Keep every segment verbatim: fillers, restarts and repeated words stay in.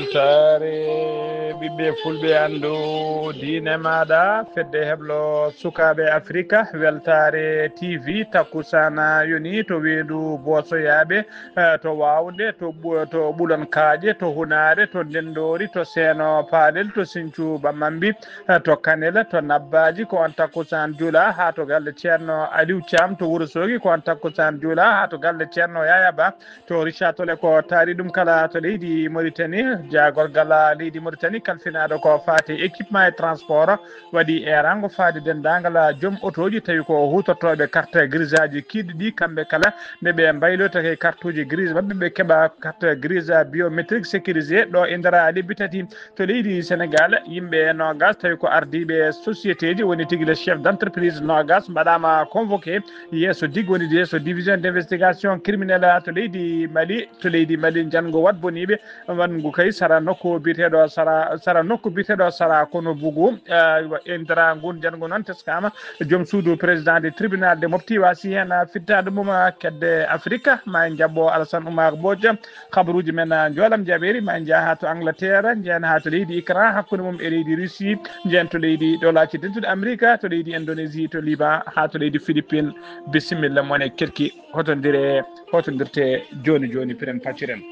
Weltaare ɓiɓɓe fulɓe, anndu diine maaɗa, fedde heblo sukaaɓe Afrika, Weltaare T V, takkusaan yoni to Weedu Boosoyaaɓe, eh, to Waawde, to Ɓu-, to Ɓulon Kaaƴe, to Hunaare, to Ndenndoori, to Seeno Paalel, to Sinthiou Bamambie, eh, to Kanel, to Nabbaaji, ko on takkusaan juulaa, haa to galle Ceerno Aliou Thiam, to Wuro Soogi, ko on takkusaan juulaa, haa to galle Ceerno Yaya Ba, to Richard Toll, ko taari ɗum kala to leydi Mauritanie. Jaagorgal leydi Mauritanie kalfinaaɗo ko faati équipement e transport waɗi eeraango faade denndaangal joom otooji, tawi ko huutortooɓe carte grise aji kiiɗɗi ɗi, kamɓe kala nde ɓe mbayloyta e kartuuji grise maɓɓe, ɓe keɓa carte grise biométrique sécurisé ɗo e nder lebbi tati. To leydi Sénégal, yimɓe noogas tawi ko ardiiɓe sociétéji, woni tigi le chef d'entreprise noogas, mbaɗaama convoqué yeeso dig, woni yeeso division d'investigation criminelle to leydi Mali. To leydi Mali, njanngo waɗ boniiɓe, wanngu kay sara nokku biyeteeɗo sara, sara nokku biyeteeɗo sara kono bugu, eh, e nder ngun njanngo noon teskaama joom suudu président du tribunal de Mopti wasi heen fittaandu mum kedde Afrika. Ma en njaɓɓo Alassane Oumar Mbodj, kabaruuji men, ah, njoolam jaɓeeri, ma en njah haa to Angleterre, njehen haa to leydi Ukraine, hakkunde mum e leydi Russie, njehen to leydi Doolaaji Dentuɗi Amerika, to leydi Indonésie, to Liban, haa to leydi Philippines. Bisimilla, mone kelki, hotondire, hotondirte jooni jooni, piren pacciren.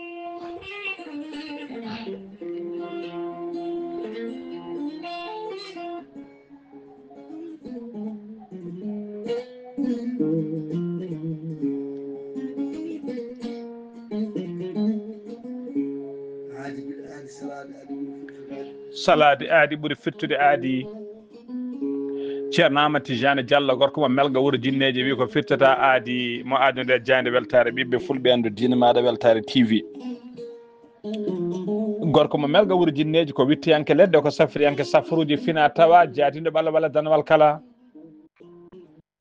Salaade aadi ɓuri fittude aadi. Ceerno Amadou Tidiane Diallo, gorko mo Melga, wuro Jinneeji, wi ko firtata aadi mo, aadi nde jaaynde. Weltaare ɓiɓɓe fulɓe, anndu diine maaɗa, Weltaare T V. Gorko mo Melga, wuro Jinneeji, ko wittiyanke leɗɗe, ko safriyanke safruuji fina tawa, jaatiiɗo ɓallo walla danwal kala.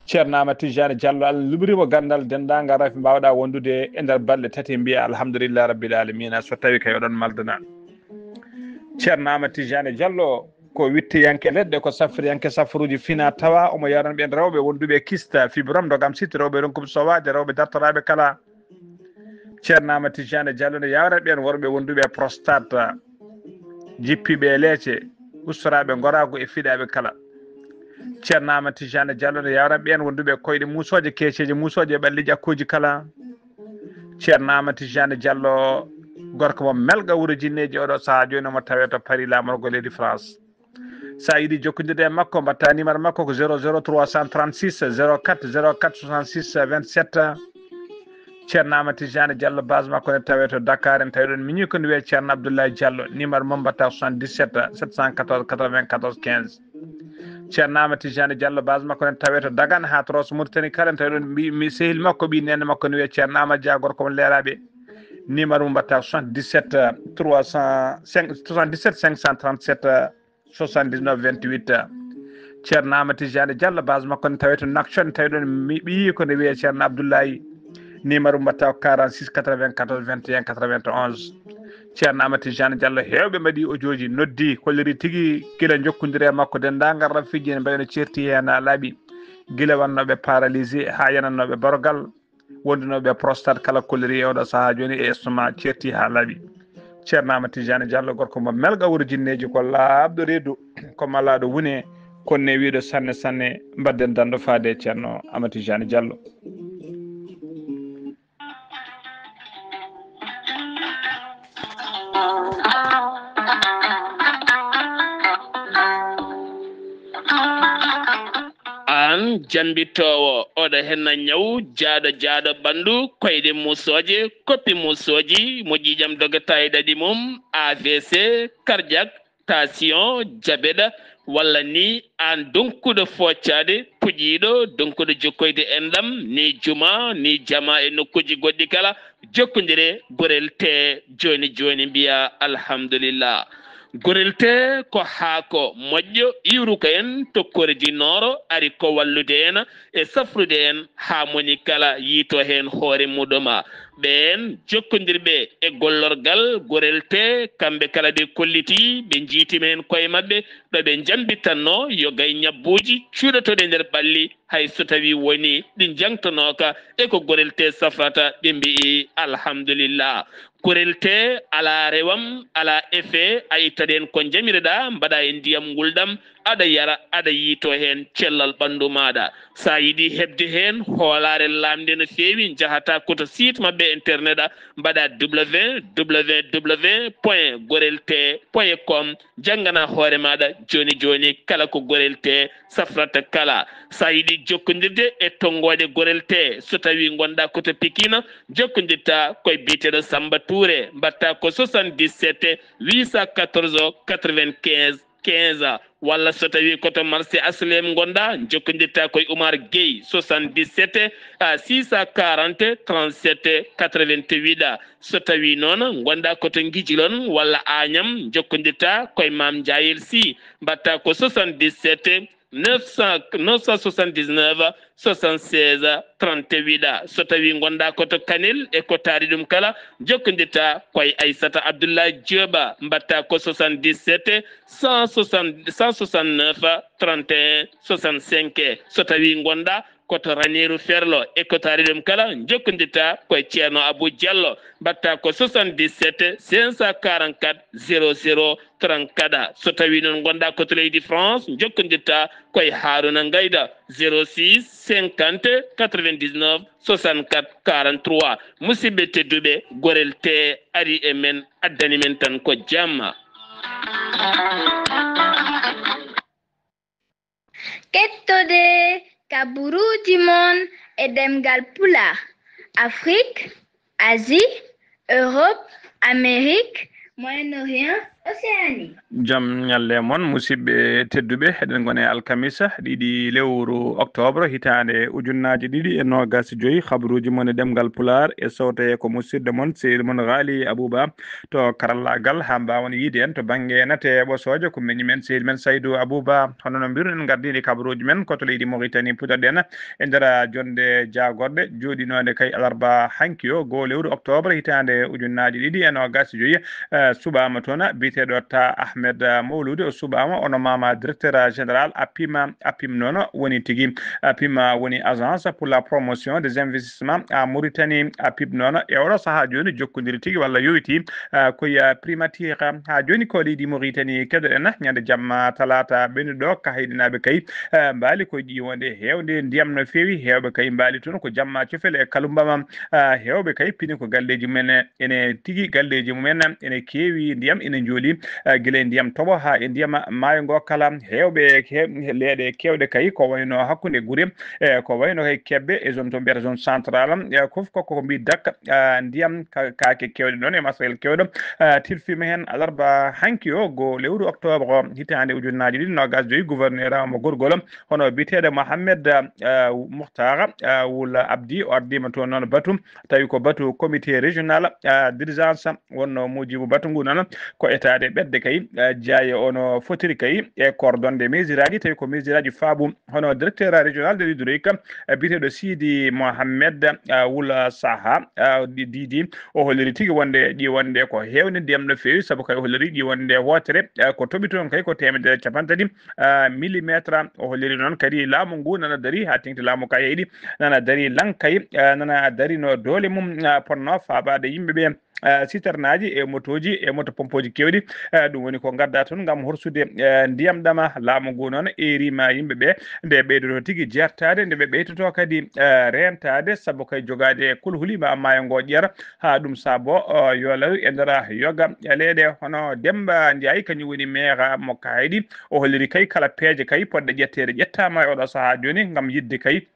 Ceerno Amadou Tidiane Diallo, Allah luɓirimo ganndal, denndaangal rafi mbaawɗa wondude e nder balɗe tati, mbiya alhamdulillah rabbil alamina, so tawi kay oɗon maldana. Ceerno Amadou Tidiane Diallo ko wittiyanke leɗɗe, ko safriyanke safruuji fina tawa, omo yarana ɓeen rewɓe wonduɓe kista, fibrome, ndogam siti, rewɓe ronkuɓe sowaade, rewɓe dartoraaɓe kala. Ceerno Amadou Tidiane Diallo ne yawra ɓeen worɓe wonduɓe e prostate, jippiiɓe e leece, ustoraaɓe ngoraagu e fiɗaaɓe kala. Ceerno Amadou Tidiane Diallo ne yawra ɓeen wonduɓe e koyɗe muusooje, keeceeje muusooje e ɓalli ƴakkooji kala. Ceerno Amadou Tidiane Diallo, gorko mo Melga, wuro Jinneeji, oɗo sahaa jooni omo tawee to Paris, laamorgo leydi France. So a yiɗi jokkondirde e makko, mbaɗta numéro makko ko zéro zéro trois cent trente-six zéro quatre zéro quatre soixante-six vingt-sept. Ceerno Amadou Tidiane Diallo, base makko ne tawee to Dakar, en tawi ɗon miñi ko ne wiyee Ceerno Abdoulaye Diallo, numéro mum mbaɗta soixante-dix-sept sept cent quatorze quatre-vingt-quatorze quinze. Ceerno Amadou Tidiane Diallo, base makko ne tawee to Dagana haa to Rosso Mauritanie kala, en tawi ɗon mbi-, mi sehil makko, ɓii neene makko ne wiyee Ceerno Amadou Dia, gorko mo Leeraaɓe. Numéro mum mbaɗta soixante-dix-sept trois cent cinq, soixante-dix-sept cinq cent trente-sept soixante-dix-neuf vingt-huit. Ceerno Amadou Tidiane Diallo, base makko ne tawee to Nouakchott, tawi ɗon mi-, ɓiyi ko ne wiyee Ceerno Abdoulaye. Numéro mbaɗta ko quarante-six quatre-vingt-quatorze vingt et un quatre-vingt-onze. Ceerno Amadou Tidiane Diallo, heewɓe mbaɗi audioji, noddi, kolliri tigi gila jokkondire e makko, denndaangal rafiiji ene mbayi no ceerti heen haa laaɓi, gila wonnooɓe paralysé haa yanannooɓe barogal, wondunooɓe e prostate kala kolliri e oɗo sahaa jooni e estomac ceerti haa laaɓi. Ceerno Amadou Tidiane Diallo, gorko mo Melga, wuro Jinneeji, ko laaɓɗo reedu, ko malaaɗo wune, kono ne wiiɗo sanne sanne, mbaɗden danndo faade e Ceerno Amadou Tidiane Diallo. Aan jammbitoowo, oɗo henna ñaw, jaaɗo, jaaɗo ɓanndu, koyɗe muusooje, koppi muusooji, mo ƴiiƴam dogata e ɗaɗi mum, A V C, cardiaque, tension, diabète, walla ni aan donkuɗo foccaade, puƴiiɗo, donkuɗo jokkoyde enɗam, ni juma, ni jama e nokkuuji goɗɗi kala, jokkondire gorel te jooni jooni, mbiya alhamdulillah. Gorel te ko haako moƴƴo iwruko en to kordi nooro, ari ko wallude en e safrude en haa moni kala yiito heen hoore muɗum. Ɓeen jokkondirɓe e gollorgal gorel te, kamɓe kala ɓe kolliti, ɓe njiitimi heen koye maɓɓe, ɗo ɓe njambitanno yo gay ñabbuuji cuuɗotooɗi e nder ɓalli, hay so tawii woni ɗi njangtanooka e ko gorel te safrata, ɓe mbi'i alhamdulillah. Gorel tee alaa rewam, alaa effet, a ittaɗen ko njamireɗaa, mbaɗa e ndiyam ngulɗam, aɗa yara, aɗa yiito heen cellal ɓanndu maaɗa. So a yiɗi heɓde heen hoolaare laamnde no feewi, njahata ko to site maɓɓe internet, mbaɗa www point gorel tee point com, janngana hoore maaɗa jooni jooni kala ko Gorel tee safrata kala. So a yiɗi jokkondirde e tonngooɗe Gorel tee, so tawii ngonɗaa ko to Pikine, jokkondirta koye biyeteeɗo Samba Touré, mbaɗta ko soixante-dix-sept huit cent quatorze quatre-vingt-quinze quinze, walla so tawii ko to marché H L M ngonɗaa, jokkondirta koye Oumar Gueye, soixante-dix-sept six cent quarante trente-sept quatre-vingt-huit. So tawii noon ngonɗaa ko to Ngijilon walla Agnam, jokkondirta koye Maam Njaayel Sy, mbaɗta ko soixante-dix-sept neuf cent, neuf cent soixante-dix-neuf soixante-seize trente-huit. So tawii ngonɗaa ko to Kanel e ko taari ɗum kala, jokkondirta koye Aissata Abdoulaye Diop, mbaɗta ko soixante-dix-sept cent soixante, cent soixante-neuf trente et un soixante-cinq. So tawii ngonɗaa ko to Raneeru Ferlo e ko taari ɗum kala, jokkondirta koye Ceerno Abou Diallo, mbaɗta ko soixante-dix-sept cinq cent quarante-quatre zéro zéro trente-quatre. So tawii noon ngonɗaa ko to leydi France, jokkondirta koye Haaruna Ngayda, zéro six cinquante quatre-vingt-dix-neuf soixante-quatre quarante-trois. Musidɓe tedduɓe, Gorel tee ari e men, addani men tan ko jamma. Kettoɗe kaburuuji mon e ɗemngal Pulaar, Afrik, Asie, Europe, Amérique, Moyen-Orient, Océanie. Jam ñalle mon, musidɓe tedduɓe. Eɗen ngoni e alkamisa, ɗiɗi lewru octobre, hitaande ujunnaaji ɗiɗi e noogas e joy. Kaburuuji mon e ɗemngal Pulaar e sowtoye ko musidɗo mon, sehil mon Ghali Abouba. To karallaagal, haa mbaawen yiyde en to bannge nate ɓosooje, ko miñi men, sehil men Saydou Abouba. Hono no mbiruɗen, ngardiiɗi kabaruuji men ko to leydi Mauritanie, puɗɗoɗen e nder jonnde jaagorɗe jooɗinoonde kay alarba hanki o, goo lewru octobre, hitaande ujunnaaji ɗiɗi e noogas e joy, eh, suɓaama toon biyeteeɗo Ta Ahmed Mawlude. O suɓaama, o nomaama directeur général APIM. APIM noon woni tigi, APIM woni Agence pour la promotion des investissements en Mauritanie. APIM noon e oɗo sahaa jooni jokkondiri tigi walla yowitii, ah, ko ya primature. Haa jooni ko leydi Mauritanie keɗoɗen ñande jamma talaata ɓennuɗo, kahaydinaaɓe kay, ah, mbaali ko ƴiwonde heewde ndiyam no feewi. Heewɓe kay mbaali toon ko jamma cofel e kalumbama. Ah, heewɓe kay pini ko galleeji mumen ene tigi, galleeji mumen ene keewi ndiyam, ene njooli, ah, gila e ndiyam toɓo haa e ndiyam maayo ngo kala. Heewɓe he-, leeɗe keewɗe kay ko wayno hakkunde gure, e ko wayno kay kebbe e zone to mbiyata zone central, e ko fof ko, ko mbi dakka, ah, ndiyam ka-, kaake keewɗe noon e matériel keewɗo, ah, tilfiima heen alarba hanki o, goo lewru octobre o, hitaande ujunnaaji ɗiɗi noogas joy, gouverneur mo gorgol, hono biyeteeɗo Mohamed, ah, Muhtar, ah, Wul Abdi, o ardiima toon noon batu, tawi ko batu comité régional, ah, d'urgence wonno muujibu batu ngu noon, ko etaade ɓetde kay, ah, jaaye ono fotiri kay e coordonde mesure aji, tawi ko mesure aji faabu, hono directeur régional de l'hydraulique, eh, biyeteeɗo Sidi Mohamed, ah, Wul Saha, ah, di-, Didi, o holliri tigi wonde ƴiwonde ko heewde ndiyam no feewi, sabu kay o holliri ƴiwonde wootere, ah, ko toɓi toon kay ko teemedere capanɗe tati, ah, millimetre. O holliri noon kadi laamu ngu nana darii haa teŋti laamu kayayɗi, nana darii laŋ kay, ah, nana darino doole mum, ah, potno faabaade yimɓe ɓe, ah, citernaaji e motooji e moto pompooji keewɗi. Ah, ɗum woni ko ngadda toon ngam horsude, ah, ndiyam ɗama. Laamu ngu noon eeriima yimɓe ɓe nde ɓeydoto tigi jeertaade, nde ɓe ɓeytoto kadi, ah, reentaade, sabu kay jogaade kulhuli ma maayo ngo ƴeera haa ɗum saabo, ah, yoolaru e nder yoga leeɗe. Hono Demba Ndiaye, kañum woni maire mo Kaydi, o holliri kay kala peeje kay poɗɗe ƴetteede ƴettaama e oɗo sahaa jooni ngam yiɗde kay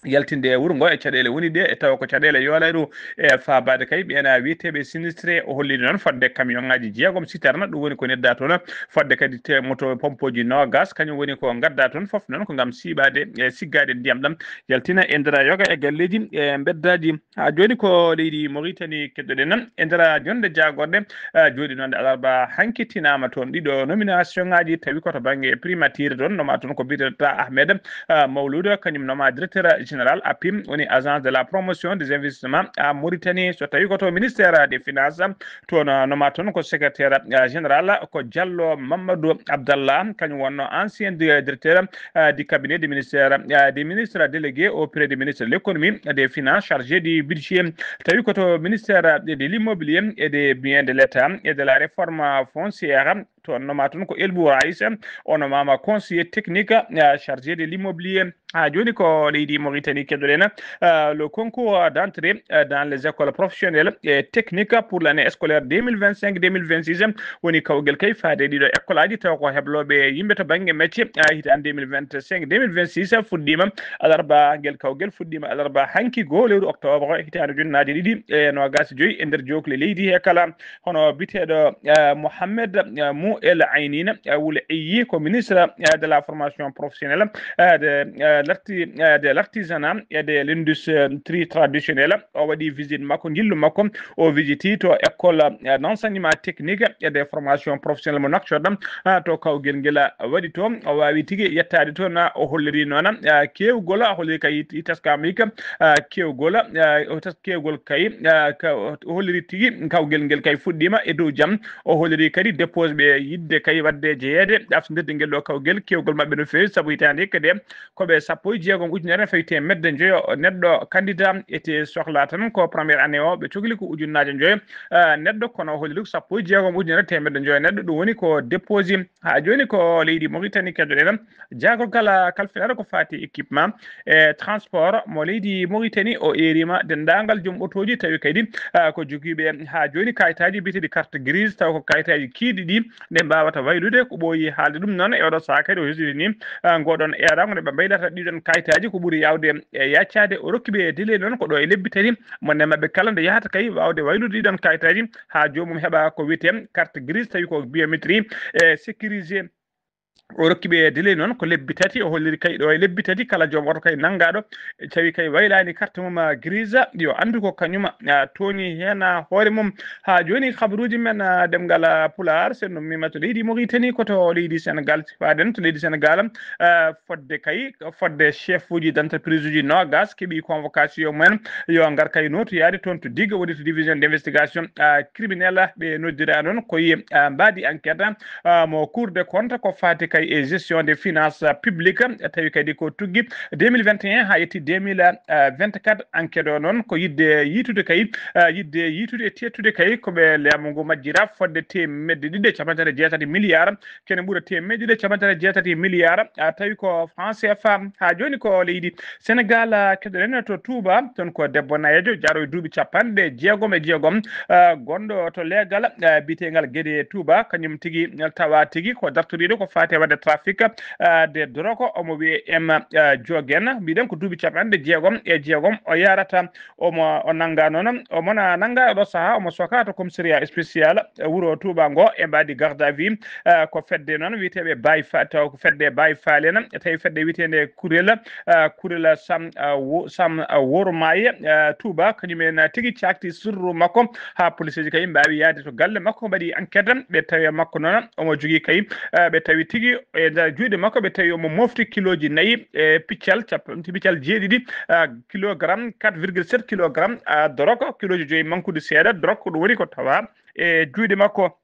yaltinde e wuro ngo e caɗeele woni ɗe, e tawa ko caɗeele yoolay ɗo e faabaade kay ɓeena wiyeteeɓe sinistré. O holliri noon fodde camion ŋaaji jeegom citerne, ɗum woni ko nedda toon, fodde kadi te moto pompooji noogas, kañum woni ko ngadda toon fof noon ko ngam siiɓaade e siggaade ndiyam ɗam yaltina e nder yoga e galleeji e mbeddaaji. Haa jooni ko leydi Mauritanie keɗoɗen e nder jonnde jaagorɗe, ah, jooɗinoonde alarba hanki tinaama toon ɗiɗo nomination ŋaaji, tawi ko to bannge primature toon, noma toon ko biyeteeɗo Ta Ahmed, ah, Mawluda, kañum noma directeur général, apim, woni Agence de la promotion des investissements à Mauritanie. So tawi ko to ministère des finances, toon noma toon ko secrétaire, eh, général ko Diallo Mamadou Abdallah, kañum wonno ancien di- directeur, eh, du cabinet du ministère, eh, du ministre délégué auprès du ministre de l'économie, des finances, chargé du budget. Tawi ko to ministère de l'immobilier et des biens de l'État et de la réforme foncière, toon noma toon ko Elbou Raïs, o nomama conseiller technique, eh, chargé de l'immobilier. Ha joni ko leydi Mauritanie keɗoɗen, eh, le concours d'entrée, eh, dans les écoles professionnelles et techniques pour l'année scolaire deux mille vingt-cinq deux mille vingt-six. Woni kawgel kay faade ɗiɗo école aji, taw ko hebloɓe yimɓe to banggue mecce, eh, hitande deux mille vingt-cinq deux mille vingt-six fuɗɗima alarba. Ngel kawgel fuɗɗima alarba hanki, goo lewru octobre, hitande ujunnaaje ɗiɗi e nogas e joyyi, e nder jokle leydi he kala. Hono biteɗo, eh, Mohamed, eh, Mou El Ainine, eh, Wul Eyi, ko ministre, eh, de la formation professionnelle, eh, de, eh, l'arti-, eh, de l'artisanat et de l'industrie traditionnelle. O waɗi visite makko, jillu makko, o visiti to école, eh, d'enseignement technique et de formation professionnelle mo Nouakchott, ah, to kawgel ngel, ah, waɗi to. O wawi tigi yettade toon, ah, o holliri noon, ah, kewgol, ah, holliri kay it-, i taskama hikka, ah, kewgol, ah, o tas-, kewgol kay, ah, ka, o holliri tigi kawgel ngel kay fuɗɗima e dow jam. O holliri kadi dépose ɓe yidde kay wadde jeyeede ɗaftindirde ngel ɗo kawgel, kewgol maɓɓe no feewi, sabu hitaande hikka de ko ɓe sappo e jeegom ujunere fawi teemedde njoyo neɗɗo candidat ete sohla tan ko première année o, ɓe cokli ko ujunnaaje njoyo, ah, neɗɗo, kono o holliri ko sappo e jeegom ujunere teemedde njoyo neɗɗo, ɗum woni ko dépose. Ha joni ko leydi Mauritanie keɗoɗen. Jaagorgal kalfinaɗo ko fati équipement e transport mo leydi Mauritanie, o erima dendagal joom otoji, tawi kadi, ah, ko jogiiɓe ha joni kayitaji biyeteɗi carte grise, taw ko kayitaji kiiɗi ɗi nde mbawata waylude. Ko ɓooyi haalde ɗum noon e oɗo saha kadi o hesɗitini, ah, ngoɗon erango nde ɓe mbaylata ɗiɗon kayitaji. Ko ɓuri yawde e yaccade, o rokki ɓe délai noon ko ɗo e lebbi tati, mo nemaɓe kala nde yahata kay wawde waylude ɗiɗon kayitaji ha joomum heɓa ko wiyete carte grise, tawi ko biométrie e sécurisé. O rokki ɓe délai noon ko lebbi tati, o holliri kay ɗo e lebbi tati kala joom oto kay nanngaɗo, tawi kay waylani carte mum, ah, grise, yo anndu ko kañum, ah, tooñi hen, ah, hoore mum. Ha joni kabaruji men, ah, ɗemngal, ah, Pulaar, sen no mimata leydi Mauritanie ko to leydi Sénégal, faden to leydi Sénégal, ah, fodde kay, fodde chef uji d'entreprise uji nogas keeɓi convocation mumen, yo ngar kay notoyade toon to Digue, woni to division d'investigation, ah, criminelle, ɓe noddira noon ko ye, ah, mbaadi enquête, ah, mo Cour des comptes ko fati kay e gestion des finances publiques, tawi kadi ko tuggi deux mille vingt et un ha yetti deux mille vingt-quatre. Enquête o noon ko yidde yiitude kay, ah, yidde yiitude e teettude kay ko ɓe laamu ngu majjira fodde teemedde ɗiɗi e capanɗe jeetati milliards, kene ɓura teemedde ɗiɗi e capanɗe jeetati milliards, ah, tawi ko franc C F A. Ha joni ko leydi Sénégal, ah, keɗoɗen to Touba, toon ko debbo nayeejo jaarowo e duuɓi capanɗe jeegom e jeegom, ah, gonɗo to leegal, ah, biyetegal Guédé Touba, kañum tigi tawa tigi ko dartoriɗo ko fate wadde trafic, ah, de drogue, omo wiye M, ah, Jogen, mbiɗen ko duuɓi capanɗe jeegom e jeegom o yarata. Omo, o nannga noon, omo na nannga e oɗo saha, omo soka to commissariat spécial, eh, wuro Touba ngo e mbaadi garde à vue, eh, ko fedde noon wiyeteeɓe Baye Fa-, taw ko fedde Baye Fall en, tawi fedde wiyetende Kurel, eh, Kurel Sam, eh, Wo-, Sam, eh, Wormaye, eh, Touba, kañum en tigi cakti sirru makko ha police ji kay mbawi yaade to galle makko, mbaɗi enquête, ɓe tawi e makko noon, omo jogii kay, eh, ɓe tawi tigi e nder juuɗe makko, ɓe tawi omo mofti kiloji nayi e piccal cap-, piccal jeeɗiɗi, eh, kilogramme, quatre virgule sept kilogramme, ah, drogue, kiloji joyi mankude seeɗa, drogue, ko ɗum woni ko tawa e juuɗe makko.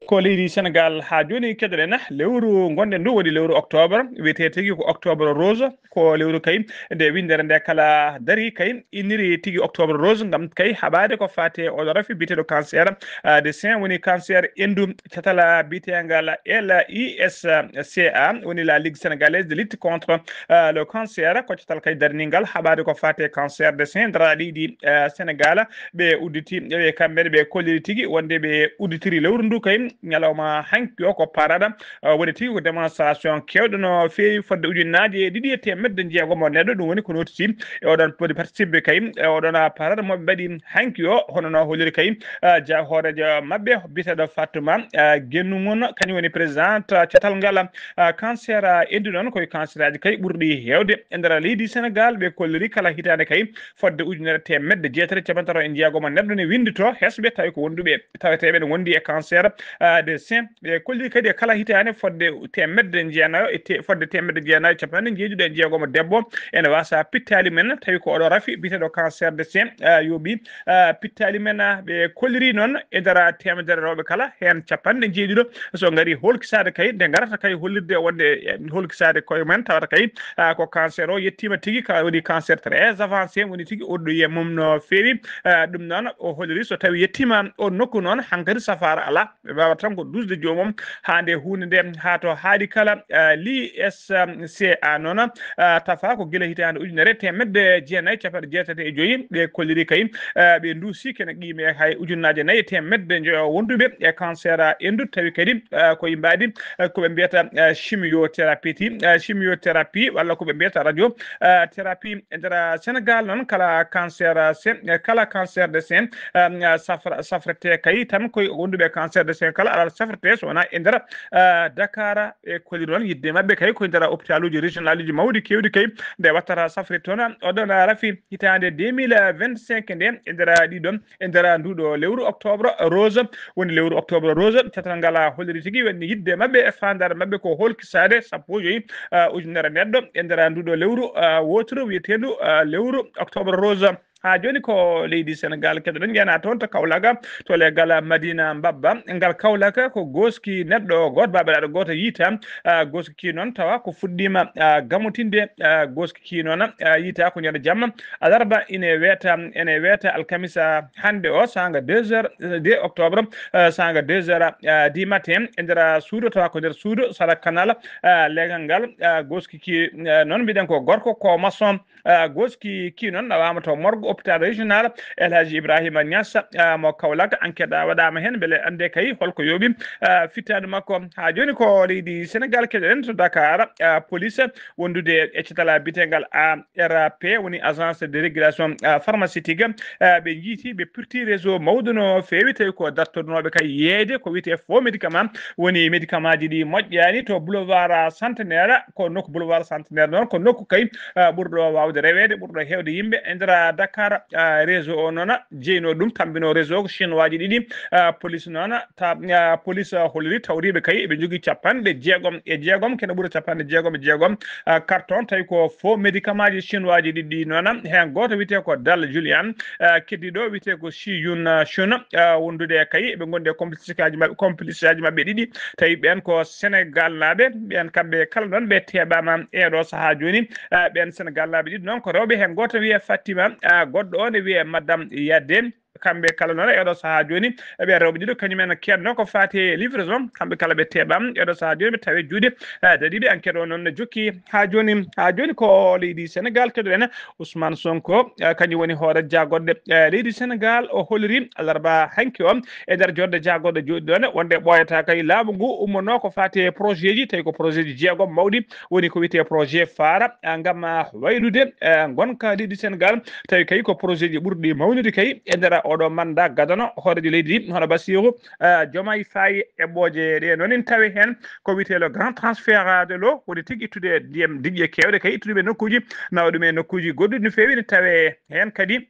Ko leydi Sénégal ha joni keɗoɗen lewru gonɗen ndu woni lewru octobre, wiyete tigi ko octobre rose, ko lewru kay nde windere nde kala dari kay inniri tigi octobre rose ngam kay haɓade ko fate oɗo rafi biteɗo cancer, ah, de sein, woni cancer endu, catala bitegal L I S C A, woni la Ligue Sénégalaise de lutte contre, euh, le cancer, ko catal kay darningal haɓade ko fate cancer de sein, dara leydi, euh, Sénégal, ɓe udditi, ɓe kamɓe ɓe kolliri tigi wonde ɓe udditiri lewru ndu kay ñalawma hanki o ko parada, euh, woni tigi ko démonstration kewɗo no feewi fodde ujunnaaje e ɗiɗi e teemedde jeegom o neɗɗo, ɗum woni ko notiti e oɗon poti participé kay, e oɗon, ah, parada mo ɓe mbaɗi hanki o, hono no holliri kay, ah, ja-, hoorejo maɓɓe biyeteɗo Fatuma, ah, Gennu Ngun, kañum woni président, ah, catal ngal, ah, cancer, ah, endu noon koye cancer aji kay ɓurɗi heewde e nder leydi Sénégal. Ɓe kolliri kala hitaande kay fodde ujunere teemedde jeetati e capanɗe tati e jeegom neɗɗo ne winndito hesɓe tawi ko wonduɓe taweteeɓe ne wondi e cancer, ah, de sein. Ɓe kolliri kadi e kala hitaande fodde teemedde jeenayo e te-, fodde teemedde jeenayo e capanɗe njeeɗiɗo e jeegom debbo ene waasa pittaali mum en, tawi ko oɗo rafi biyeteeɗo cancer de sein, ah, yooɓi, ah, pittaali mum en, ah, ɓe kolliri noon e nder teemedere rewɓe kala, heen capanɗe njeeɗiɗo so ngari holkisaade kay, nde ngarata kay hollirde wonde, eh, holkisaade koye mum en, tawata kay, ah, ko cancer o yettiima tigi, ka woni cancer très avancé woni tigi, oɗo yiye mum no feewi. Ah, ɗum noon o holliri so tawi yettiima o nokku noon, hankadi safaara alaa. Ɓe mbaawata tan ko duusde joomum haa nde huunde nde, haa to haaɗi kala. Ah, L I S C A noon, ah, tafa ko gila hitaande ujunere teemedde jeenayi capanɗe jeetati e joyi ɓe kolliri kay, ah, ɓe nduusi kene qiime hay ujunnaaje nayi e teemedde njoyo wonduɓe e cancer, ah, endu, tawi kadi, ah, ko yimɓe adi, ah, ko ɓe mbiyata, ah, chimiothérapie, ah, chimiothérapie walla ko ɓe mbiyata radio, ah, thérapie. E nder Sénégal noon kala cancer, ah, se-, eh, kala cancer de sein, ah, safra-, safrete kay tan koye wonduɓe cancer de sein kala alaa safrete so wonaa e nder, ah, Dakar. E kolliri noon yidde maɓɓe kay koye nder hôpitaluji régionaluji mawɗi keewɗi kay nde wattata safrete toon. Oɗon rafi hitaande deux mille vingt-cinq nde e nder ɗiɗon, e nder nduɗo lewru octobre rose, woni lewru octobre rose, catal ngal holliri tigi woni yidde maɓɓe e faandaare maɓɓe ko holkisaade sappo e joyi, ah, ujunere neɗɗo e nder nduɗo lewru, ah, wooturu wiyeteendu, ah, lewru octobre rose. Haa jooni ko leydi Senegal keɗoɗen, njeyanaa toon to Kaolack, to leggal Madina Mbabba. Ngal Kaolack ko gooski neɗɗo gooto, baabeɗaaɗo gooto yiita. Ah, gooski kii noon tawa ko fuɗɗiima, ah, gamotinde, ah, gooski kii noon, ah, yiita ko ñande jamma alarba ine weeta, ene weeta alkamisa hannde o, saanga deux heures, euh, deux octobre, euh, saanga deux heures, euh, du matin, e nder suudu, tawa ko nder suudu sara kanal, euh, leegal ngal, euh, gooski ki, euh, noon mbiɗen ko gorko, ko maçon, euh, gooski ki noon nawaama to morgue hôpital régional El Hadji Ibrahima Niass, euh, mo Kaolack. Enquête waɗaama heen mbele annde kay holko yooɓi, euh, fittaandu makko. Haa jooni ko leydi Senegal keɗoɗen to Dakar, euh, police wondude e catal biyeteegal A R P, woni Agence de Régulation, ah, Pharmaceutique, ah, ɓe njiiti, ɓe pirti réseau mawɗo no feewi, tawi ko dartonooɓe kay yeeyde ko wiyetee faux médicament, woni médicament ji ɗi moƴƴaani to boulevard Centenaire, ko nokku boulevard Centenaire noon, ko nokku kay, ah, ɓurɗo waawde reweede, ɓurɗo heewde yimɓe e nder Dakar. Ah, réseau o noon jeyno ɗum, tambino réseau ko chinois ji ɗiɗi, ah, police noon, ta-, ah, police holliri tawriiɓe kay eɓe njogii capanɗe jeegom e jeegom, kene ɓura capanɗe jeegom e jeegom, ah, carton, tawi ko faux médicament ji chinois ji ɗiɗi noon. Heen gooto wiyetee ko Dal Julian, ah, keddiiɗo wiyetee ko Shi Yun, ah, Shun, ah, wondude kay eɓe ngondi e complice aji maɓɓe, complice aji maɓɓe ɗiɗi, tawi ɓeen ko Senegal naaɓe, ɓeen kamɓe kala noon ɓe teeɓaama e ɗo sahaa jooni. Ah, ɓeen Senegal naaɓe ɗiɗi noon ko rewɓe, heen gooto wiyee Fatima, ah, goɗɗo o ne wiyee Madame Yade. Kamɓe kala noon e oɗo sahaa jooni, ɓe rewɓe ɗiɗo kañum en keedno ko faati e livraison. Kamɓe kala ɓe teeɓaama e oɗo sahaa jooni, ɓe tawi juuɗe, eh, dadiiɓe. Enquête o noon ne jokki haa jooni. Haa jooni ko leydi Senegal keɗoɗen. Ousmane Sonko, eh, kañum woni hoore jaagoɗɗe, eh, leydi Senegal. O holliri alarba hanki o e nder joɗnde jaagoɗɗe jooɗi ɗoon wonde ɓooyata kay laamu ngu ummonoo ko faati e projet ji, tawi ko projet ji jeegom mawɗi woni ko wiyetee projet faara, ah, ngam, ah, waylude, eh, ngonka leydi Senegal. Tawi kay ko projet ji ɓurɗi mawnude kay e nder oɗo manda gadano hooreejo leydi ndi, hono Bassirou, eh, Diomaye Faye. Eɓɓooje ɗe noon ene tawe heen ko wiyetee le grand transfert de l'eau, woni tigi ittude ndiyam diƴƴe keewɗe kay, ittude ɗum e nokkuuji, nawa ɗum e nokkuuji goɗɗuɗi no feewi. Ene tawe heen kadi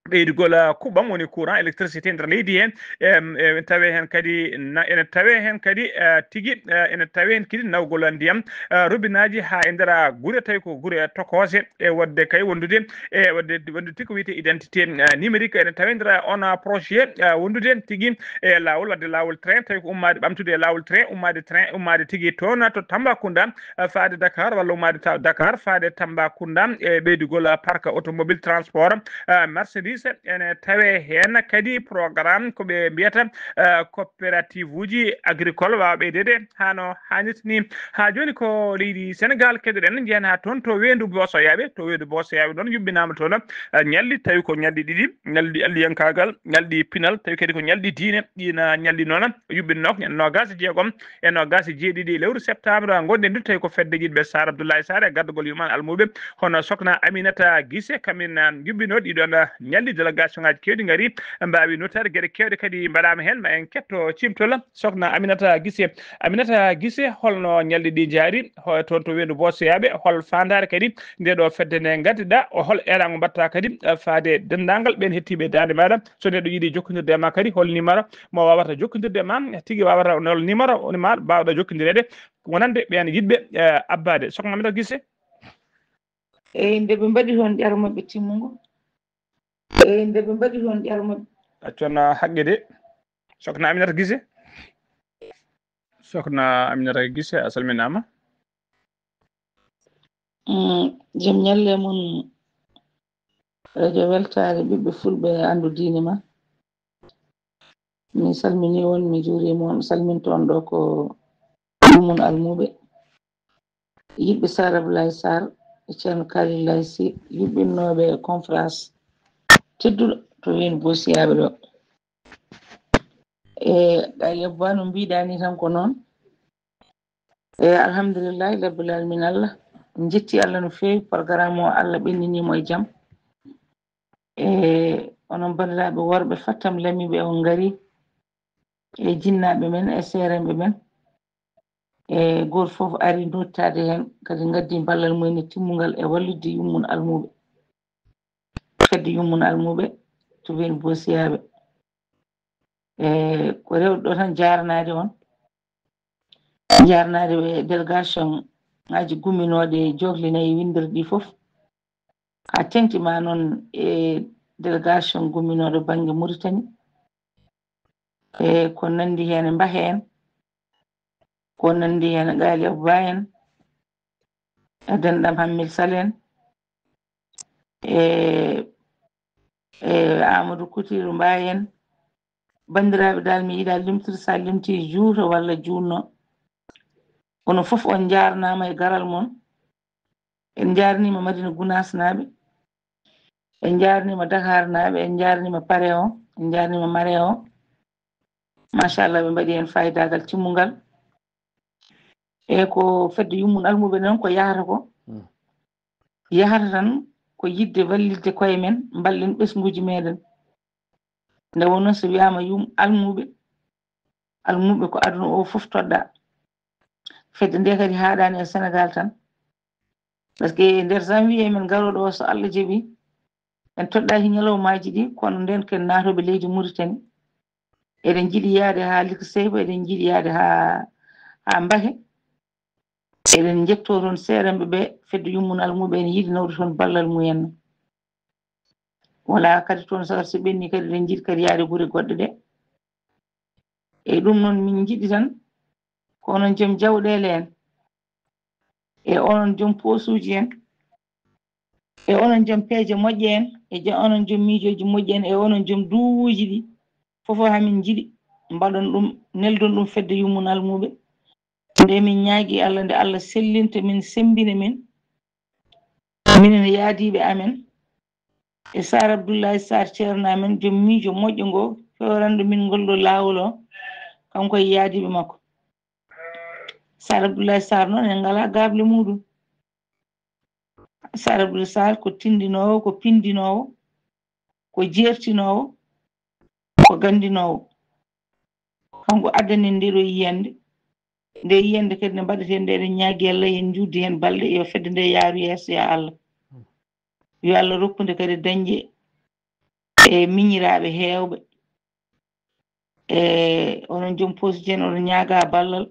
ɓeydugol, ah, kuɓɓam, woni courant, électricité nder leydi heen. Em, e, tawe heen kadi na-, ene tawe heen kadi, ah, tigi, ah, ene tawe heen kadi nawgol ndiyam, ah, robinaaji haa e nder, ah, gure, tawi ko gure tokoose, e waɗde kay wondude, e waɗde, wondude tigi ko wiyetee identité, ah, numérique. Ene tawe nder, ah, on, ah, projet, ah, wondude tigi e laawol, waɗde laawol train, tawi ko ummaade, ɓamtude e laawol train, ummaade train, ummaade tigi toon to Tambacounda, ah, faade Dakar, walla ummaade ta-, Dakar faade Tambacounda, e ɓeydugol, ah, parc automobile, transport, ah, marchandise. Ene tawe heen kadi programme ko ɓe mbiyata, ah, coopérative uji agricole waawa ɓeydeede haa no haanirta ni. Haa jooni ko leydi Senegal keɗoɗen, njeyen haa toon to weendu Boosoyaaɓe. To weendu Boosoyaaɓe noon yuɓɓinaama toon, ah, ñalɗi, tawi ko ñalɗi ɗiɗi, ñalɗi alliyankaagal, ñalɗi pinal, tawi kadi ko ñalɗi diine. Ɗiin, ah, ñalɗi noon yuɓɓinno ko ñande noogaas e jeegom e noogaas e jeeɗiɗi lewru septembre ngonɗen ndu, tawi ko fedde yiɗɓe Saar Abdoulaye Saar e gardagol yuman almuɓe, hono Sokna Aminata Gise, kamin, ah, yuɓɓinoo ɗiɗon, ah, ñalɗi. Délégation ngaji kewɗi ngari, mbaawi notaade geɗe kewɗe kadi mbaɗaama heen. Ma en ketto cimtol Sokhna Aminata Gise. Aminata Gise, holno ñalɗi ɗi njaari? Ho-, toon to Weendu Boosiyaaɓe, hol faandaare kadi nde ɗo fedde nde ngadduɗaa? O hol eeraango mbaɗta kadi, eh, faade denndaangal ɓeen hettiiɓe daande maaɗa? So neɗɗo yiɗi jokkondirde e ma kadi, hol numéro mo waawata jokkondirde e ma? Tigi waawata, hol numéro ma mbaawɗa jokkondireede wonande ɓeen yiɗɓe, eh, abbaade? Sokhna Aminata Gise. Eyi, nde ɓe mbaɗi toon ƴaro maɓɓe timmungo. Eyi, nde ɓe mbaɗi toon ƴaro maɓɓe. Accon haqqe de. Sokhna Aminata Gise. Sokhna Aminata Gise, a salminaama. Mm, jam ñalle mon, Radio Weltaare, ɓiɓɓe fulɓe, anndu diine ma. Mi salmini on, mi juuriima on, salminto on ɗo ko Yummum Almuuɓe. Yiɗɓe Sar Abdoulaye Sarr e Ceerno Khalil Laye Sy, yuɓɓinnooɓe e conférence tedduɗo to Weendu Boosiyaaɓe ɗo. E, Gaali Abba, no mbiɗa ni tan ko noon. E, alhamdulillahi rabbil alamin Allah. En njetti Allah no feewi, programme o Allah ɓenninimo e jam. E, onon banndiraaɓe worɓe Fattam Lamiɓe on ngari, e jinnaaɓe men, e seerenɓe men. E, gooto fof ari dottaade heen, kadi ngaddi ballal mum e timmungal e wallitde Yummum Almuuɓe. Fedde Yummum Almuuɓe to Weendu Boosiyaaɓe. E, ko rewde ɗo tan jaarnaade on. Jaarnaade ɓe délégation ngaji gumminooɗe e jookli nayi winndere ɗi fof. Haa teŋti ma noon e délégation gumminooɗo bannge Mauritanie. E ko nanndi heen e Mbahe en, ko nanndi heen e Gaali Abba en, e Dendam Hammil Sal en, e, e Amadou Koutiru Mbaye en. Banndiraaɓe dal, mi yiɗa limtude, so a limti juuto walla juutno. Kono fof on njaarnaama e garal mon. En njaarniima Madina Gunaas naaɓe. En njaarniima Dakar naaɓe. En njaarniima Pare o. En njaarniima Mare o. Machallah, ɓe mbaɗi heen faayidagal timmungal. E ko fedde Yummum Almuuɓe noon ko yahata ko. Mm. Yahata tan ko yiɗde wallitde koye men, mballen ɓesnguuji meɗen. Nde wonno so wiyaama Yummum Almuuɓe, Almuuɓe ko aduna o fof toɗɗa. Fedde nde kadi haaɗaani e Senegal tan. Par ce que nder janvier men garooɗo o, so Allah jaɓi, en toɗɗaaki ñalawmaaji ɗi, kono nden ken naatooɓe leydi Mauritanie. Eɗen njiɗi yaade haa Liki Seyba, eɗen njiɗi yaade haa, haa Mbahe. Eɗen njetto toon seerenɓe ɓe, fedde Yummum Almuuɓe, ene yiɗi nawde toon ballal mumen. Wala kadi toon, saka so ɓenni kadi, eɗen njiɗi kadi yaade gure goɗɗe ɗe. E ɗum noon, min njiɗi tan ko onon joom jawɗeele en, e onon joom poosuuji en, e onon joom peeje moƴƴe en, e jo-, onon joom miijooji moƴƴi en, e onon joom duuwuuji ɗi, fof hamin njiɗi mbaɗon ɗum, neldon ɗum fedde Yummum Almuuɓe. Nde min ñaagi Allah, nde Allah sellinta min, semmbina min, minen e yaadiiɓe amen, e Sar Abdoulaye Sarr, ceerno amen, joom miijo moƴƴo ngo, fewranɗo min ngol ɗo laawol o, kanko e yaadiiɓe makko. Sar Abdoulaye Sarr noon, en ngalaa gaable muuɗum. Sar Abdoulaye Sarr ko tindinoowo, ko pindinoowo, ko jeertinoowo, ko ganndinoowo. Kanko addani nde ɗo yiyannde. Nde yiyannde kadi nde mbaɗeten nde, eɗen ñaagi Allah, en njuutdi heen balɗe, yo fedde nde yaaru yeeso, ya Allah. Yo Allah rokku nde kadi dañde e miñiraaɓe heewɓe. E onon joom poosji en, oɗon ñaaga ballal.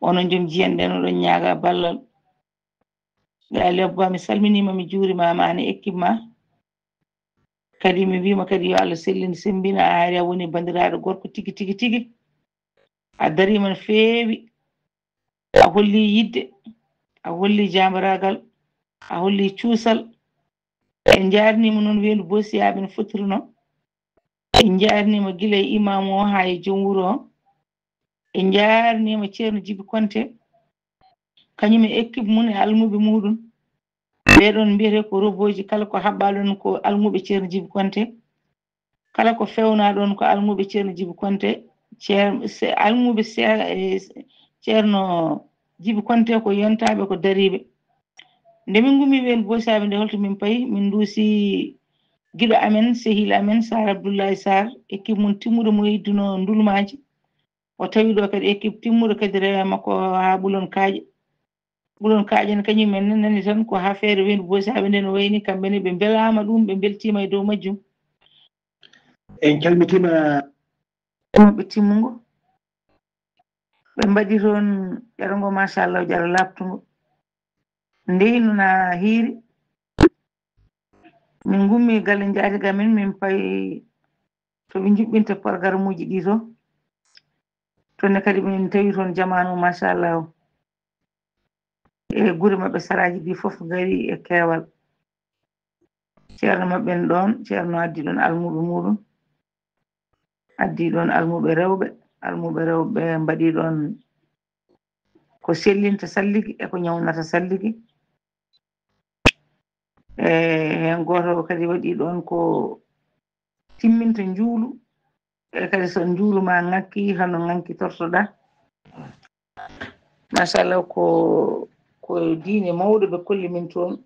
Onon joom jiyanɗe en, oɗon ñaaga ballal. Gaali Abba, mi salminiima, mi juuriima, ma ne équipe ma. Kadi mi wiima kadi yo Allah sellin, semmbina, a ari a woni banndiraaɗo gorko tigi, tigi, tigi. A dariima no feewi. A holli yidde, a holli jaambaraagal, a holli cuusal. En njaarniima noon weendu Boosiyaaɓe no fotiri noon. En njaarniima gila e imaamu o haa e joom wuro o. En njaarniima Ceerno Jibi Konte, kañum e équipe mum e almuɓe muɗum. Ɓee ɗoon mbiyetee ko robooji, kala ko haɓɓaa ɗoon ko almuɓe Ceerno Jibi Konte. Kala ko feewnaa ɗoon ko almuɓe Ceerno Jibi Konte, Ceer-, se-, almuɓe se-, e, Ceerno Jibi Konte ko yontaaɓe, ko dariiɓe. Nde min ngummi weendu Boosiyaaɓe nde, holto min payi? Min nduusi Giɗo amen, sehil amen, Sar Abdoulaye Sar, équipe mum timmuɗo mo yedduno Ndulmaaji. O tawi ɗo kadi équipe timmuɗo kadi rewe makko haa Ɓulon Kaaƴe. Ɓulon Kaaƴe ne kañum en nani tan ko haa feere weendu Boosaaɓe nde no wayni, kamɓe ne ɓe mbelaama ɗum, ɓe mbeltiima e dow majjum. En calmitiima. Maɓɓe timmungo. Ɓe mbaɗi toon ƴaro ngo, machallah, ƴaro laaɓtungo. Ndeynu na hiiri. Min ngummi galle njaatiga men, min payi to ɓe njuɓɓinta porgaramuuji ɗi to. Toon ne kadi min tawi toon jamaanu, machallah. E gure maɓɓe saraaji ɗi fof ngari e keewal. Ceerno maɓɓe en ɗoon, ceerno addi ɗoon almuɓe muɗum. Addi ɗoon almuɓe rewɓe, almuɓe rewɓe mbaɗi ɗoon ko sellinta salligi e ko ñawnata salligi. E heen gooto kadi waɗi ɗoon ko timminta njuulu, e kadi so njuulu ma ŋakki, hano ŋakki tortoɗa. Machallah, ko, ko diine mawɗo ɓe kolli min toon.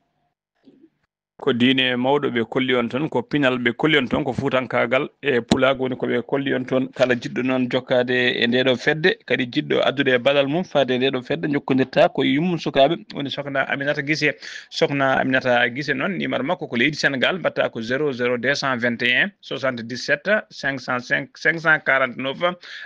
Ko diine mawɗo ɓe kolli on toon, ko pinal ɓe kolli on toon, ko fuutankaagal e pulaagu woni ko ɓe kolli on toon. Kala jiɗɗo noon jokkaade e ndeeɗo fedde, kadi jiɗɗo addude e balal mum faade e ndeeɗo fedde, jokkondirta ko yummum sukaaɓe, woni Sokna Aminata Gise. Sokna Aminata Gise noon, numéro makko ko leydi Senegal, mbaɗta ko zéro zéro deux cent vingt et un soixante-dix-sept cinq cent cinq, cinq cent quarante-neuf,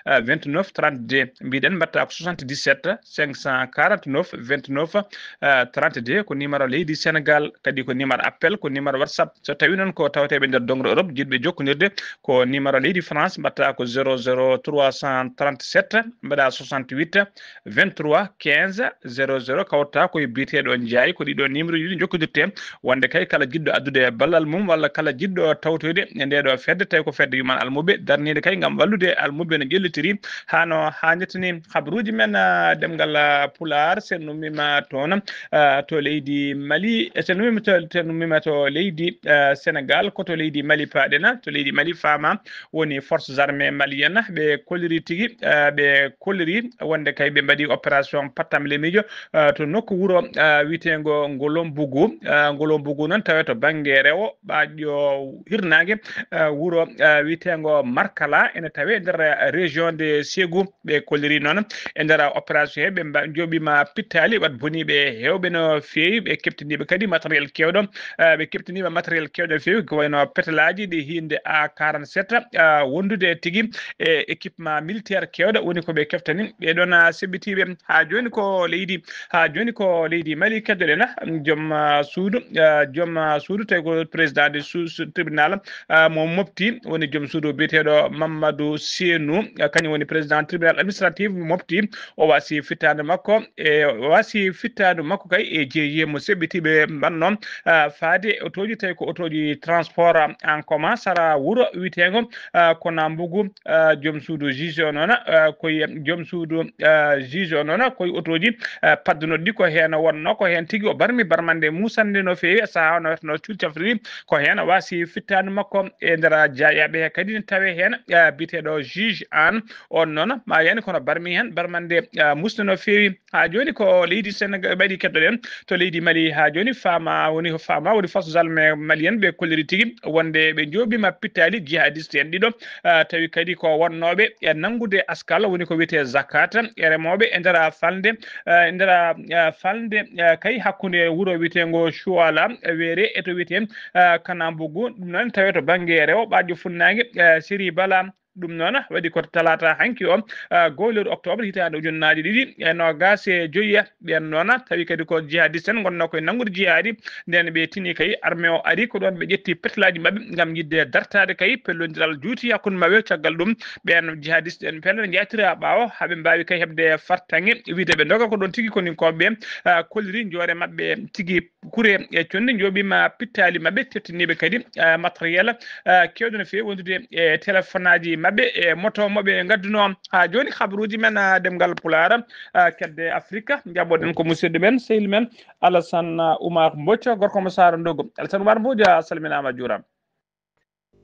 euh, vingt-neuf trente-deux. Mbiɗen mbaɗta ko soixante-dix-sept cinq cent quarante-neuf vingt-neuf, euh, trente-deux, ko numéro leydi Senegal, kadi ko numéro appel, ko numéro WhatsApp. So tawi noon ko tawteeɓe nder dongre Europe, jiɗɓe jokkondirde, ko numéro leydi France, mbaɗta ko zéro zéro trois cent trente-sept, mbaɗa soixante-huit, vingt-trois quinze zéro zéro, kawta ko e biyeteeɗo Njaay. Ko ɗiɗo numéro ɗiɗi jokkondirte, wonde kay kala jiɗɗo addude ballal mum walla kala jiɗɗo tawtoyde e ndeeɗo fedde, tawi ko fedde yuman almuɓe darniinde kay ngam wallude almuɓe no ƴellitiri haa no haanirta ni. Habruuji men, ah, ɗemngal, ah, Pulaar, sen ummima toon, ah, to leydi Mali, sen ummima to, sen ummima to leydi, ah, Senegal, ko to leydi Mali paaɗen. To leydi Mali, faama woni Forces Armées Maliennes, ɓe kolliri tigi, ah, ɓe kolliri wonde kay ɓe mbaɗi opération pattam lemiijo, ah, to nokku wuro, ah, wiyeteengo Ngolombugu. Ah, Ngolombugu noon tawe to bannge rewo, ɓaaƴo hirnaange, ah, wuro, ah, wiyeteengo Markala, ene tawe nder, ah, région de Ségou. Ɓe kolliri noon e nder opération he, ɓe mba-, njooɓiima pittaali, wat boniiɓe heewɓe no feewi, ɓe keɓtiniiɓe kadi matériel keewɗo, ah, ɓe keɓtiniiɓe matériel keewɗo no feewi, ko wayno petelaaji ɗi hiinde A quarante-sept, ah, wondude tigi e équipement militaire keewɗo, woni ko ɓe keɓtani. Ɓee ɗoon, ah, seɓɓitiiɓe haa jooni ko leydi, haa jooni ko leydi Mali. Keddoɗen, ah, joom, ah, suudu, ah, joom, ah, suudu tawi ko président de su-, su-, tribunal, ah, mo Mopti, woni joom suudu biyeteeɗo Mamadou Seynou, ah, kañum woni président tribunal administratif Mopti. O wasi fittaandu makko, e o wasi fittaandu makko kay e jeeye mo seɓɓitiiɓe mbaɗno, ah, faade otooji, tawi ko otooji transport en commun sara wuro wiyeteengo, ah, Konambugu, ah, joom suudu juge o noon, ah, koye joom suudu, ah, juge o noon, koye otooji, ah, paddunoɗi ko heen wonno, ko heen tigi o barmi barmande musande no feewi e sahaa o naweteno cuuɗi cafrirɗi, ko heen wasi fittaandu makko e nder jaaƴaaɓe he kadi ne tawe heen, ah, biyeteeɗo juge an on noon ma yani kono barmi heen barmande, ah, musde no feewi. Haa jooni ko leydi Senegal mbaɗi keddoɗen to leydi Mali. Haa jooni faama woni, faama woni Forces Armées Maliennes ɓe kolliri tigi wonde ɓe njooɓiima pittaali jihadiste en ɗiɗo, ah, tawi kadi ko wonnooɓe e nanngude askal woni ko wiyetee zakat e remooɓe e nder falnde, ah, e nder, ah, falnde, ah, kay hakkunde wuro wiyeteengo Chouala Weere e to wiyetee, ah, Kanambugu. Ɗum noon tawe to bannge rewo ɓaaƴo funnaange, ah, Siri Bala. Ɗum noon waɗi ko talaata hanki o, ah, goho lewru octobre hitaande ujunnaaje ɗiɗi e noogaas e joyi. Ɓeen noon tawi kadi ko jihadiste en ngonnoo koye nanngude jihaadi. Ndeen ɓe tini kay armée o ari ko ɗoon ɓe ƴetti petelaaji maɓɓe ngam yiɗde dartaade kay pellondiral juuti hakkunde maɓɓe. Caggal ɗum ɓeen jihadiste en pelle njaytira ɓaawo haa ɓe mbaawi kay heɓde fartaŋŋe wiyde ɓe ndoga ko ɗoon tigi koninkooɓe ɓe, ah, kolliri njoore maɓɓe tigi. Kure e conndi njooɓiima pittaali maɓɓe, tettiniiɓe kadi, ah, matériel, ah, keewɗo no feewi wondude e téléphone aji maɓɓe e moto mo ɓe ngadduno. Haa jooni, habaruuji men, ah, ɗemngal Pulaar, ah, kedde Afrika, njaɓoɗen ko musidɗo men, sehil men, Alassane, ah, Oumar Mbodj, gorko mo Saara Ndogo. Alassane Oumar Mbodj, a salminaama, a juuraama.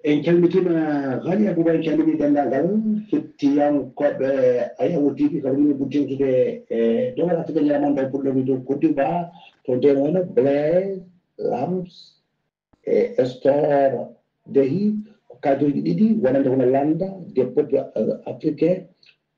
En calmitiima, Haali Abouba, en calminii denndaangal hettiyankooɓe Ayawo T V, ko ɗum min ɓuri teeŋtude e Dogal Afrika Ñalawma on, tawi puɗɗomi to Côte d'Ivoire, to Denono, Blaise, Lams, e Estor, Ndehi ko kaadooji ɗiɗi wonande hono lannda des peuples africains,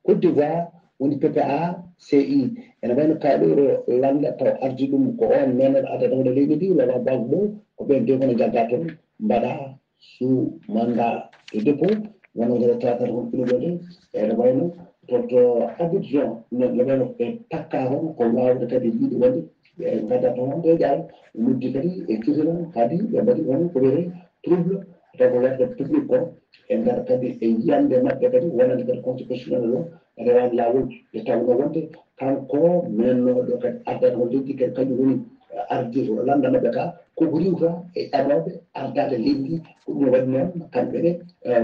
Côte d'Ivoire woni P P A C I. Ene wayno kaɗo ɗo lannda taw ardi ɗum ko on nenoɗo adata hono leydi ndi, Laurent Gbagbo, ko ɓen de kono jagga toon mbaɗa sous mandat de dépôt, wonande talaata on pilo ɗo de. Ene wayno to to Abidjan, ne wayno e takka toon ko wawde kadi yiide wonde ɓe gadda toon ɓe jaal noddi kadi e cuusiran kadi ɓe mbaɗi on ko wiyete trouble, taw ko werde public ko e nder kadi e yiyande maɓɓe kadi wonande kadi constitutionnel o rewani lawol. Nde tawno wonde kanko mennoɗo kadi ardata on leydi kadi kañum woni ardi lannda maɓɓe ka koko riwta e ɗanoɓe ardade leydi ndi. Ko ɗum waɗi noon kamɓe ne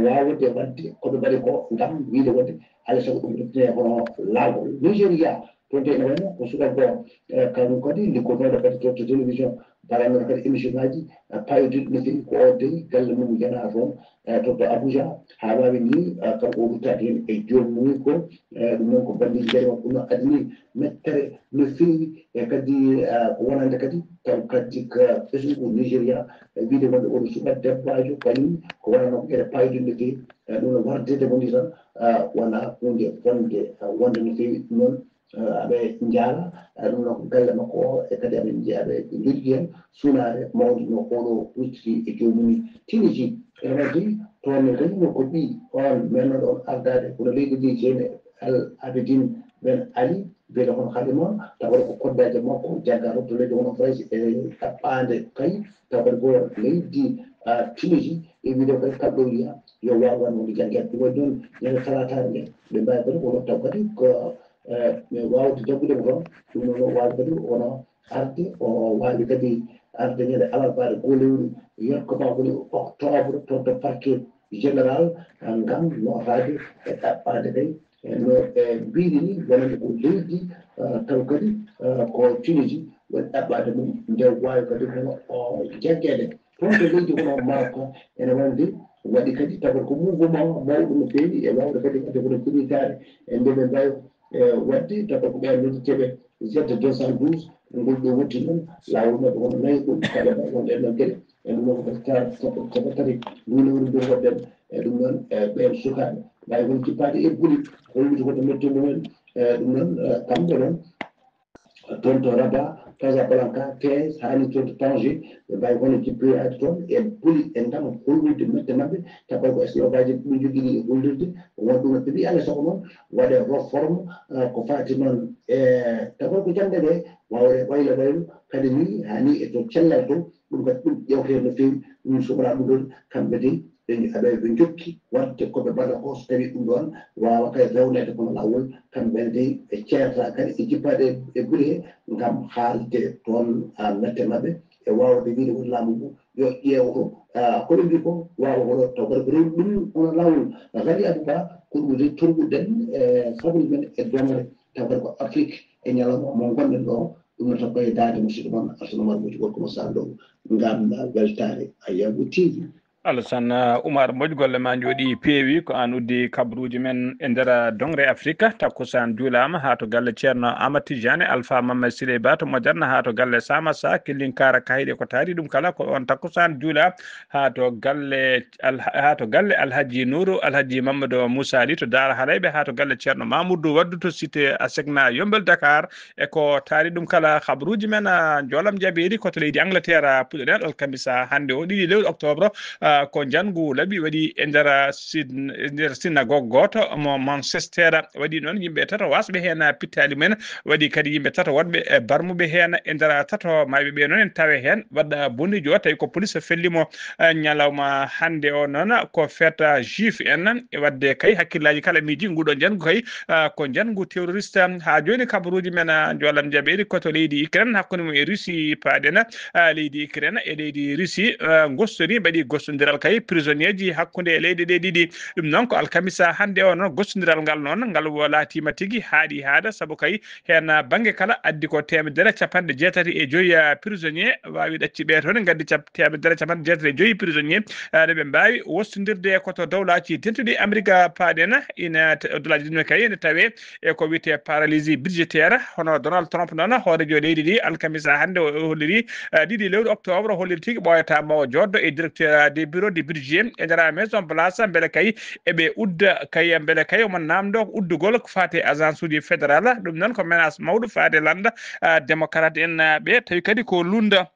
wawde wadde koɓe mbaɗi ko ngam wiide wonde alay sago ɗum rutine hono lawol. Nigeria, toon de ene wayno ko suka goo, kanko kadi liggotooɗo kadi to to télévision, mbaɗannoɗo kadi émission ngaji payodiɗi no feewi. Ko o dey galle mum yana toon to to Abuja, haa waawi ni kanko o ruttaade heen e joomum ko ɗum noon ko banndeeji kadi makko no adini mettere no feewi. E kadi ko wonande kadi taw kadi ka Facebook Nigeria, wiide wonde oɗo suka debbaajo kañum ko wonanoo ko ene payodiɗi no feewi. Ɗum no wardede mo ni tan wona huunde bonde wonde no feewi. Ɗum noon aɓe njaala ɗum noon ko galle makko o e kadi aɓe njiya ɓe ɓe njoɗi heen sunaare mawde no oɗo ruttiti e joomum ni. Tiniji ene waddi toon ne kañum ko ɓi on mennoɗo on ardade kono leydi ndi Jeene El Abidin Ben Ali, mbiyete kono Halimon, tawa ko koddaje makko jagga to leydi hono Faransi e ɗaɓɓaande kay tawa kadi ko leydi Tiniji e wiide kadi kalɗo wiya yo waaw wan wonde jaggeede. Ɗum waɗi noon ñande talaataare nde ɓe mbaawi kadi kono taw kadi ko e wawde jaggude mo toon. Ɗum noon o waawi kadi wona arde, o waawi kadi arde ñande alarbaare goo lewru yorko ma woni octobre toon to parquet général ngam nootaade e ɗaɓɓaade kay no ɓe mbiiri ni wonande ko leydi taw kadi ko Tunisie woni ɗaɓɓaade mum nde waawi kadi kono o jaggeede. Toon to leydi hono Maroc ene wonde waɗi kadi tawa ko mouvement mawɗo no feewi e wawde kadi wadde kono comitaare e nde ɓe mbawi e wadde tawa ko ɓen noddeteɓe Z deux cent douze. Ngol ɗo wotti noon laawol maɓɓe hono nayi ɗum kaɗa mbawi wonde e noon kadi e ɗum noon ko capanɗe tati luulewol ngol waɗɗen e ɗum noon e ɓen sukaaɓe mbawi won jippaade e guli hollude hoto mette mumen e ɗum noon kamɓe noon toon to Rabat, Casablanca, Fès, haa ni toon to Tanger, ɓe mbawi hono jippoyaade toon e boli e ngam hollude mette maɓɓe, tawa ko esclavage ɓe jogii e hollirde, won ɗum ɓe mbiyi alaa sago noon waɗe reforme ko faati noon e tawa ko jannde nde wawre waylo waylo kadi ni haa ni e to cellal to ɗum kadi ɗum ƴewte no feewi. Ɗum so wonaa ɗum ɗon kamɓe de ɓe aɓe ɓe jokki waɗde ko ɓe mbaɗa ko so tawi ɗum ɗon waawata rewneede kono laawol. Kamɓe ne dey ɓe ceerata kadi e jippaade e gure he ngam haalde toon mette maɓɓe e waawde wiide won laamu ngu yo ƴeew to ko ɓe mbi ko waawa hono taw kadi ko rewde ɗum hono laawol. Gali Abouba ko ɗum de torguɗen e sabri men e dongre taw kadi ko Afrique e ñalawma mo ngonɗen ɗo. Ɗum no tokko e daande musidɗo mon Arsenal Marbuji gorko mo Sal ɗo ngam weltaare Ayabu T V. Alasan Umar Mbodj, golle ma njooɗi peewi. Ko aan uddi kabaruuji men e nder dongre Afrika. Takkusaan juulaama haa to galle Ceerno Amat Tijani Alfa Mamma Siley Ba to Moderna, haa to galle Sama Sa Killinkaara Kayɗe ko taari ɗum kala ko on takkusaan juula haa to galle haa to galle Alhaji Nuuru Alhaji Mamadou Moussa Ly to Daara Halayɓe, haa to galle Ceerno Mamoudou Waddu to cité Asecna Yombel Dakar. E ko taari ɗum kala, habaruuji men, ah, njoolam jabeeri ko to leydi Angleterre, ah, puɗɗoɗen alkamisa hannde o, ɗiɗi lewru octobre, ah, ko njanngu laɓi waɗi e nder, ah, sin-, e nder synagogue gooto mo Manchester. Waɗi noon yimɓe tato wasɓe heen, ah, pittaali mumen, waɗi kadi yimɓe tato woɗɓe, eh, barmuɓe heen. E nder tato mayɓe ɓe noon en tawe heen, waɗɗa bonijo tawi ko police felli mo, eh, ñalawma hannde o noon ko fête, ah, juif en. E waɗde kay hakkillaaji kala miiji nguɗo njanngu kay, ah, ko njanngu terroriste. Haa jooni kabaruuji men, ah, njoolam jabeeri ko to leydi Ukraine, hakkunde mum e Russie paaɗen. Ah, leydi Ukraine e leydi Russie, ah, ngostoni, mbaɗi gostondiral kay prisonnier ji hakkunde e leyɗe ɗe ɗiɗi. Ɗum noon ko alkamisa hannde o noon, gostondiral ngal noon, ngal wo laatiima tigi haaɗi haaɗa, sabu kay heen, ah, bannge kala addi ko teemedere capanɗe jeetati e joyi, ah, prisonnier waawi ɗacci ɓe toon, ngaddi cap-, teemedere capanɗe jeetati e joyi prisonnier, ah, ɗo ɓe mbaawi wostondirde ko to dowlaaji dentuɗi Amerika paaɗen. Ina te-, dowlaaji dentuɗi kay ene tawe e ko wiyetee paralysie budgétaire. Hono Donald Trump noon, hooreejo leydi ndi, alkamisa hannde o, o holliri, eh, ɗiɗi lewru octobre, holliri tigi ɓooyata ma o jooddo e directeur, eh, des bureau de budget e nder maison blanche, mbele kay eɓe udda kay, mbele kay omo namdo uddugol ko faati agence uji fédéral. Ɗum noon ko menace mawɗo faade lannda, ah, démocrate en, ah, ɓe tawi kadi ko lunda.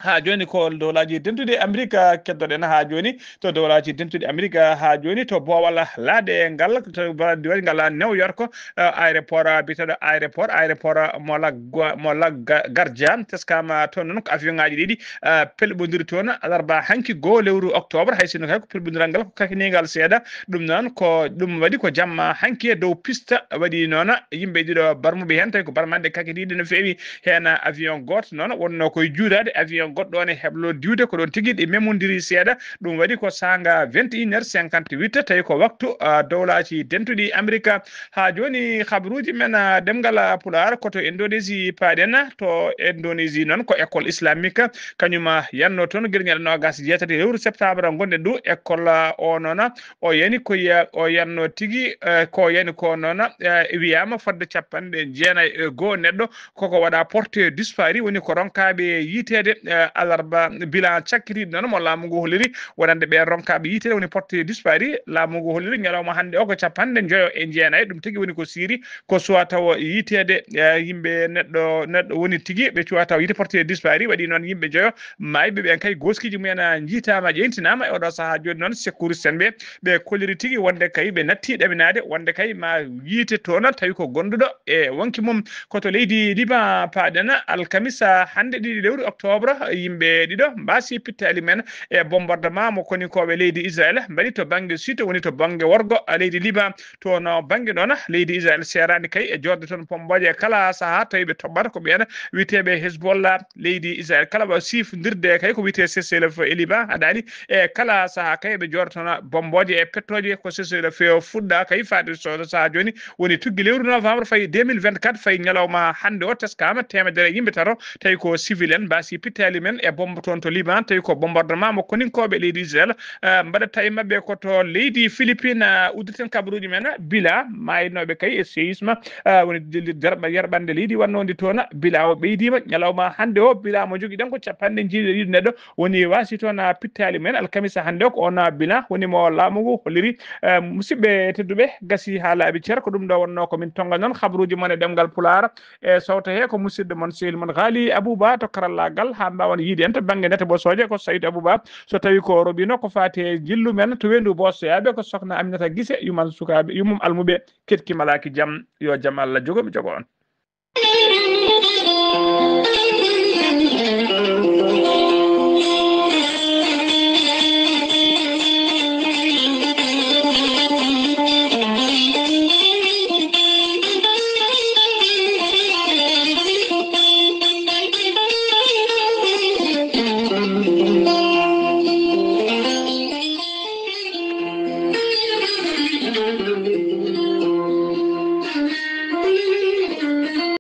Ha joni ko dowlaji dentuɗi Amerika keddoɗen ha joni, to dowlaji dentuɗi Amerika ha joni to boowal laaɗe ngal, to ba-, diwal ngal New York, ah, aéroport, ah, biteɗo aéroport, aéroport mo lagga, mo lagga gardia teskama toon noon ko avion ngaji ɗiɗi, ah, pelɓodiri toon alarba hanki goo lewru octobre, hay sinno kay ko pelɓodiral ngal ko kakinigal seeɗa. Ɗum noon ko ɗum waɗi ko jamma hanki e dow pista waɗi noon yimɓe ɗiɗo barmuɓe hen, tawi ko barmanɗe kakitiɗe no feewi. Heen avion gooto noon wonno koye juudaade avion goɗɗo on e heblo diwde, ko ɗon tigi ɗi memondiri seeɗa. Ɗum waɗi ko saanga vingt et une heures cinquante-huit, tawi ko waktu, ah, dowlaaji dentuɗi Amerika. Haa jooni, habaruuji men, ah, ɗemngal, ah, Pulaar, ko to Indonésie paaɗen. To Indonésie noon, ko école islamique, kañum, ah, yanno toon gila ñande noogas e jeetati lewru septembre ngonɗen ɗo. École, ah, o noon, o yani ko ya-, o yanno tigi, eh, ko yani ko noon, eh, wiyaama fodde capanɗe jeenayi e goo neɗɗo koko waɗa porté disparu, woni ko ronkaaɓe yiiteede, eh, alarba bilan cakkitiiɗo noon mo laamu ngu holliri. Wonande ɓe ronkaaɓe yiiteede woni porté disparu, laamu ngu holliri ñalawma hannde o ko capanɗe njoyo e jeenayi. Ɗum tigi woni ko siiri, ko suwa taw yiiteede, eh, yimɓe neɗɗo, neɗɗo woni tigi ɓe cuwa taw yiite porté disparu. Waɗi noon yimɓe njoyo maayɓe ɓen kay gooskiji mumen, ah, njiitaama, ƴeentinaama e oɗo sahaa. Jooni noon, secouriste en ɓe, ɓe kolliri tigi wonde kay ɓe natti ɗaminaade, wonde kay ma yiite toon tawi ko gonduɗo e wonki mum. Ko to leydi Liban paaɗen, alkamisa hannde ɗiɗi lewru octobre, yimɓe ɗiɗo mbaasi pittaali men e bombardement mo koninkooɓe leydi Israël mbaɗi to bannge sud, woni to bannge worgo leydi Liban. Toon bannge noon, leydi Israël seeraani kay e joorde toon bombooje e kala sahaa, tawi ɓe toɓɓata ko ɓeen wiyeteeɓe Hezbollah. Leydi Israël kala ɓe sifndirde kay ko wiyetee cessez-le-feu e Liban haɗaani. E kala sahaa kay ɓe joortona bombooje e pettooje ko cessez-le-feu o fuɗɗa kay faade so sahaa jooni woni tuggi lewru novembre fayi deux mille vingt-quatre, fayi ñalawma hannde o teskaama teemedere yimɓe tato, tawi ko civil en mbaasi pittaali men e bombe toon to Liban, tawi ko bombardement mo koninkooɓe leydi Israël, eh, mbaɗata e maɓɓe ko to leydi Philippines, eh, udditen kabaruuji men, bila maaynooɓe kay e séisme, eh, woni dili darɓa-, yerɓande leydi wannoo ndi toon, bila o ɓeydiima ñalawma hannde o, bila mo njogiɗen ko capanɗe jeeɗiɗo e ɗiɗo neɗɗo woni waasi toon, ah, pittaali men alkamisa hannde o, ko on, ah, bilan woni mo laamu ngu holliri. Eh, musidɓe tedduɓe, gasi haa laaɓi cer, ko ɗum ɗo wonnoo ko min tonga noon habaruuji mon e ɗemngal Pulaar. E sawta he ko musidɗo mon, sehil mon Haali Abouba to karallaagal, haa mbaawan yiide en to bannge nete bosooje ko Saydu Abouba. So tawi ko robino ko faati e jillu men to weendu Boosoyaaɓe ko Sokna Aminata Gise, yumam sukaaɓe, yumam almuɓe, ketki malaaki jam, yo jam Allah jogo mi jogo on.